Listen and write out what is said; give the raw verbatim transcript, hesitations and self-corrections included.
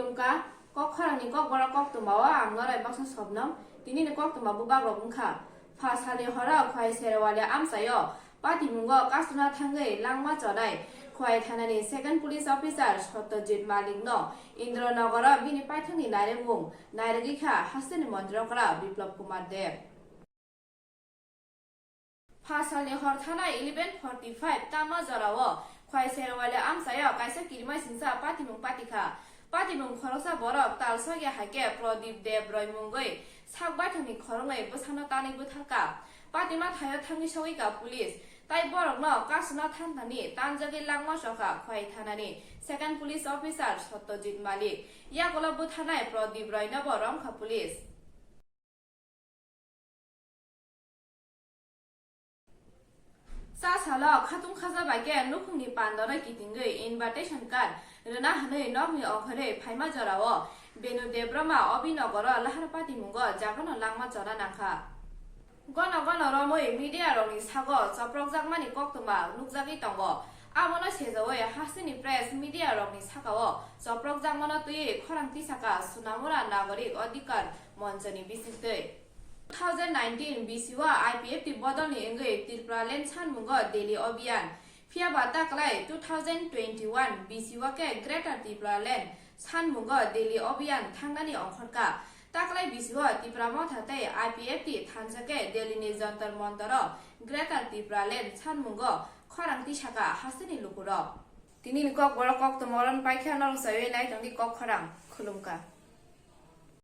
Wngkha, kok khorangni kokborok koktwmao ang norai baksa Sobnam. Tinini koktwma bubak rok wngkha. Pha salni horo Khwai Serwali amchaio patimungo kasuna thangwi langma chonai Khwai thanani second police officer Satyajit Malikno Indranogoro bini paithakni nairwkmung nairwgwi kha hasteni montri okra Biplab Kumar Deb. Pha salni hor thana eleven forty five tama jorao Khwai Serwali amchaio kaisa kirimasingcha patimung patikha. Patimung khoroksa borok talsokya hai khe Pradip Deb Roy mungwi sak baithangni khoroknwi bwsano tanwi butharkha. Patima thaio thangwi sogwikha police, tai borokno kasuna thantani tanjagwi langma chokha Khwai thanani second police officer Satyajit Malik. Yagulo butharnai Pradip Roynobo romkha police. Cha salo khatung khaja bai khe nukhungni pandoroi kitingwi invitation card rwna hwnwi nokni okhorwi phaima jorao Benu Debbarma Abhinogoro lahar patimungo jagano langma chona nangkha. Gono gono romwi media rokni sago choprokjakmani koktwma nukjagwi tongo. Abono sejawi hasteni press media rokni sakao choprokjakmano twiwi khorang tisaka Sonamura Nagorik Adhikar Monchoni bisingtwi. Two thousand nineteen B C o I P F T bodolni wngwi Tipraland sanmungo Delhi Abhiyan. Phiyaba taklai two thousand twenty-one B C o khe Greater Tipraland sanmungo Delhi Abhiyan thangnani ongkhorkha. Taklai B C o Tipra Motha tei I P F T thansa khe Delhini Jantar Mantaro Greater Tipraland sanmungo khorang tisaka hasteni lukurok. Tinini kokborok koktwma oro paikha, norok saiwi naitongdi kok khorang. Khulumkha.